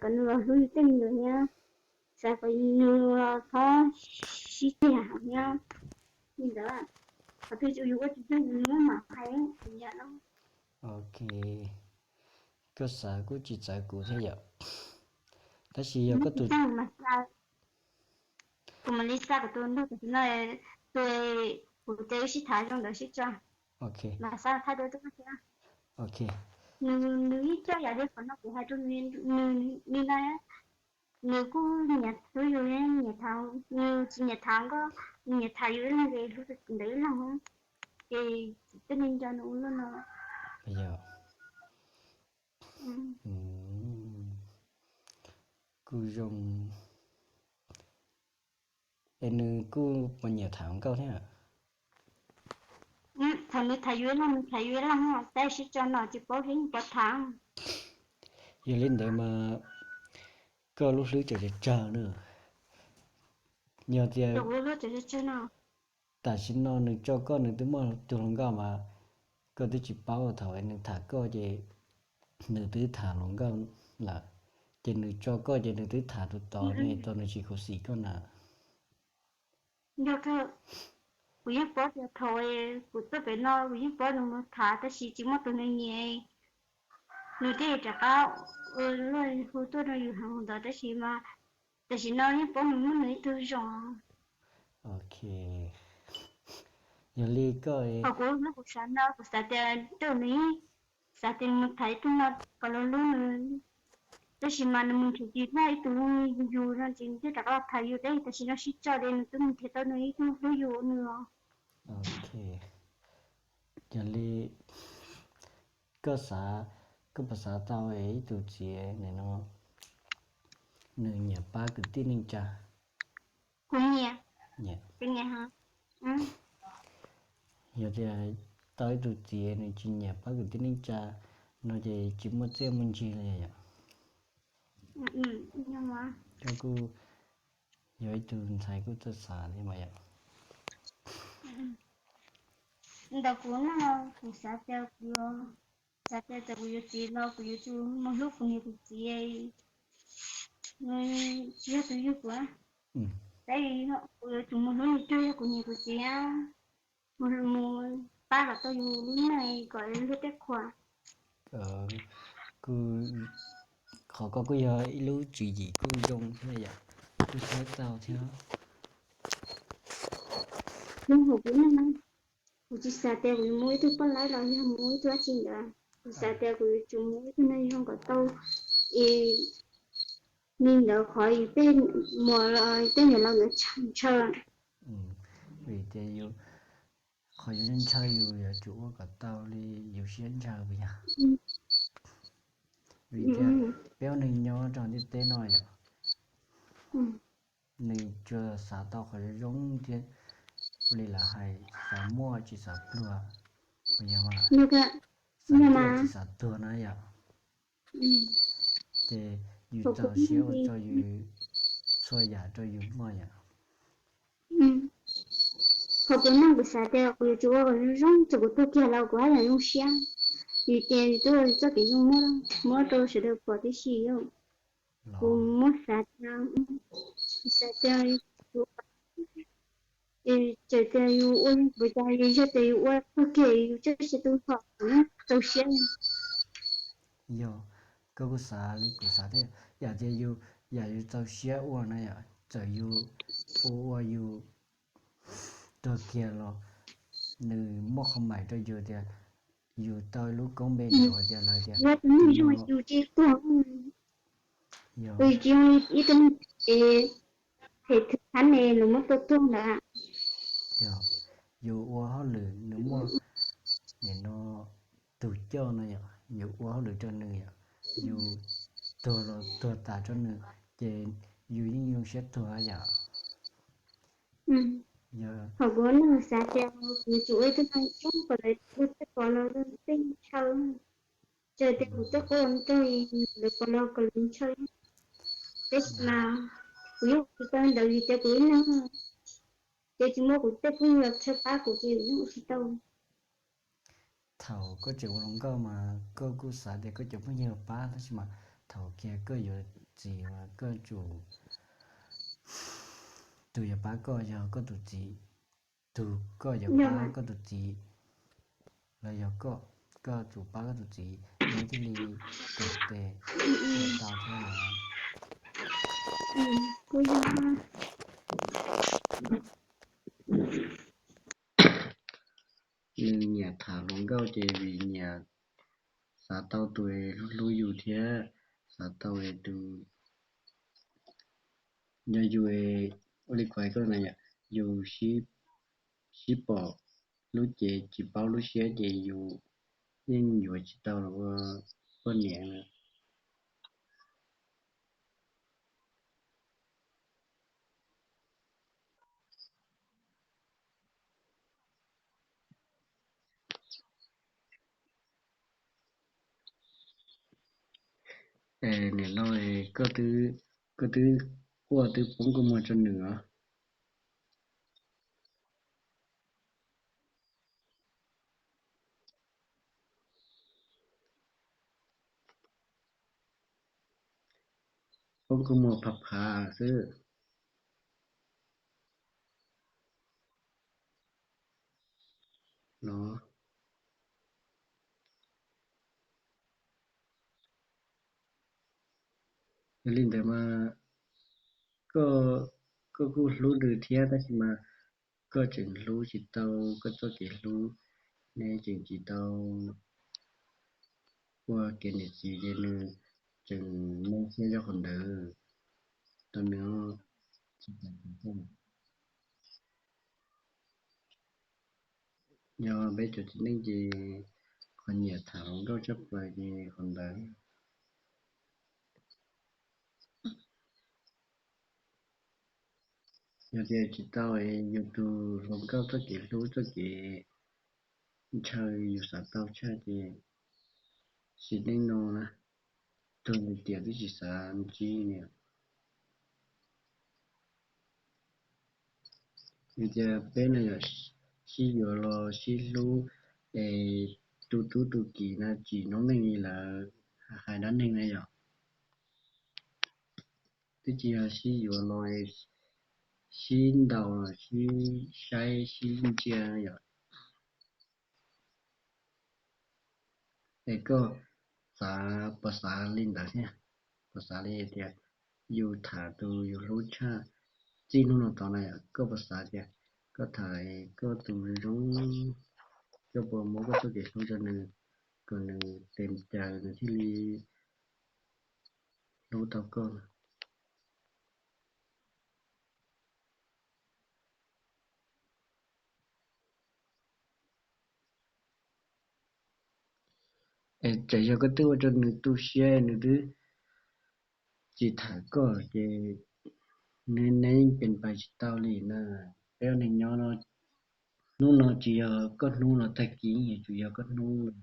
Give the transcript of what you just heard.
kom nws los hlub yus tej me nyuam thiab, xav kom nws los thov sib ceg thiab. Li ntawd, qhov twg yus ua tsis tau yus muab mam hais yam no. Ok, koj xav kuj tsis txawv kuv thiab yom. Tab sis yog koj tus, kuv mam li xa kom tus nrog tam sim no, tus kuv ces wb sib tham zoo ntawd sib tso. Ok, mas xa thaij rau rau thiab. Ok, nws, nws yeej coj yam li qhov no kuv hais rau nws, nws li no, nws kuj nyiam hlub yus, nyiam tham, nws tsis nyiam tham nkauj, nws nyiam tham yus ib leeg ces hlub ntawd ib leeg, ces tsis tej neeg nco nws ua luaj no. Yog, kuj zoo. Es nws kuj puas nyiam tham nkauj thiab? Thaum nws tham yus ib leeg, nws tham yus ib leeg, tab sis tso no tsis paub, yeej pov tham. Yog li ntawd mas koj lub hlwb tseem tsawg tsawg na. Yog tias tam sim no nws tso koj, nws twb muaj tus hluas nkauj mas koj twb tsis paub. Thaum nws tham koj ces nws twb tham hluas nkauj lawm, ces nws tso koj ces nws twb tham tus tod ne, tos nws tsis khuv xim koj na. Yog, kuv yeej paub tias thaum kuv tuaj pem no kuv yeej paub nws mus tham tab sis tsis muaj tus nws nyiam, nws thiaj rov qab ua luaj hu tuaj rau yus heev ntawd tab sis mas tam sim no yeej paub nws muaj nws ib tug zoo. Ok, yog li koj, qhov kuv, kuv xav no kuv xav tias tej zaum nws xav tias mus tham ib tug no kom los hlub nws, tab sis mas nws mus nrhiav tsis tau ib tug yus no ces nws thiaj rov qab los tham yus thiab. Tam sim no sib tso ces nws twb mus nrhiav tau nws ib tug hlub yus nws os. Ok, yog li koj xav, koj puas xav tau ib tug txiv no, nws nyiam pab kwv tij neej tsa? Kuv nyiam. Yog tias tau ib tug txiv nws tsis nyiam pab kwv tij neej tsa no ces tsis muaj txiaj muaj ntsig li yom. Koj kuj yog ib tug ntxhais kuj txawj xav thiab mas yom. Ntawm kuv no kuv xav tias kuv, xav tias txawm kuv yuav txiv los kuv yuav tsum mus hlub kuv niam kuv txiv, tsis yog tus yug kuv, tab sis kuv yuav tsum mus hlub nws raws li kuv niam kuv txiv, mus pab kom tau yus lub neej kom luag tej qhua. Kuj, qhov koj kuj yog ib lub tswv yim kuj zoo thiab yom, kuj saib tau thiab. Kuv tsis xav tias kuv yuav mus ib tug poj laib los yog mus ib tug dab tsi ntawd, kuv xav tias kuv yuav tsum mus ib tug neeg zoo kom tau, es li ntawd qhov yus tej muam los tej niam laus ntawd ntshaw. Vim tias yus, qhov yus ntshaw yus yuav tsum ua kom tau li yus siab ntshaw puas yog? Vim tias peb ua neeg nyob rau ntiaj teb no yom, nws tsuas xav tau qhov zoo zoo thiab, ua li lawv hais xav muaj tsis xav pluag, puas yog mas? Xav pluag tsis xav tuag na yom. Ces yus txaus siab ua rau yus txhua yam rau yus muaj yom. Qhov kuv nug kuv xav tias kuv yuav tsum ua kom zoo zoo txog kuv tuag kiag los kuv haj yam zoo siab. Vim tias yus twb ua txoj kev zoo muab, muab rau sawv daws pom tib si. Kuv muab xav tias, xav tias, txawm tias yus ua puas cas, yog tias yus ua txog kiag yus txoj sia tu hom kuv yeej txaus siab. Yog, koj kuj xav li kuv xav thiab, yam tias yus, yam yus txaus siab ua na yom, txawm yus ua ua yus tuag kiag los nws muaj qhov maim rau yus tias yus tau lub koob npe ntawd tias lawv tias yus tsis tuag, yus tsis ib tug neeg phem thwm thab ne los muab tua tuag ntawd. Yog, yus ua hauj lwm nws muaj nim no tus coj no yom, yus ua hauj lwm rau nws yom, yus tuag los tuag tas rau nws, ces yus yeej zoo siab tuag yom. Thaum kuv nug xav tias kuv yuav tsum ua ib tug neeg zoo kom lawv ua tej pom los tej ntshaw, txawm tias kuv tej qub nrog lawv pom los kom lawv ntshaw, tab sis mas kuv yeej ua tsis tau ntawd vim tias kuv ib leeg, ces tsis muaj kuv tej phooj ywg los txhawb pab kuv ces kuv yeej ua tsis tau. Thaum koj tseem ua hluas nkauj mas koj kuj xav tias koj cov phooj ywg pab, tab sis mas thaum kiag koj yuav txiv uas koj tsum, tus yuav pab koj yog koj tus txiv, tus koj yuav pab koj tus txiv los yog koj, koj tsum pab koj tus txiv, neb thiaj li koom tes tau thiab. Nws nyiam tham hluas nkauj ces vim nyiam xav tau tus hlub hlub yus thiab xav tau tus, yog yus, ua li kuv hais koj na yom, yus sib pom lub cev tsis paub lub siab ces yus yeej yuav tsis tau los ua poj niam na. Es niam no, koj twb, koj twb quaj twb poob kua muag rau nws os. Poob kua muag phav phav xwb no. Yog li ntawd mas koj, koj kuj hlub nws thiab tab sis mas koj tseem hlub tsis tau koj txoj kev hlub, neb tseem tsis tau ua kev niam txiv ces nws tseem mob siab rau qhov ntawd rau nws. Yog peb cov txiv neej ces qhov nyiam tham hluas nkauj tshaj plaws ces qhov ntawd. Yog tias tsis tau es yus tus hluas nkauj txoj kev hlub txoj kev ntshaw yus xav tau tshaj ces sim neej no na, tug nws tiam twb tsis xav ntsib li. Vim tias peb no yog sib yuav los sib hlub es tu tub tu kiv na tsis noob neej li lawv hais dab neeg na yom. Twb tsis yog sib yuav los sib ntaus los sib saib sib ntsia yom. Es koj xav, puas xav li ntawd thiab? Puas xav li tias yus tham tus yus hlub tshaj txij hnub no tod na, koj puas xav tias koj tham koj tus zoo, koj puas muab koj txoj kev hlub rau nws kom nws tes caws nws thiaj li hlub tau koj? Es txawm yog koj twb ua rau nws tu siab nws twb tsis tham koj ces neb yeej pes pais tsis tau li na. Peb ua neeg nyob no, hnub no tsis yog koj hnub los tag kis yuav tsum yog koj hnub.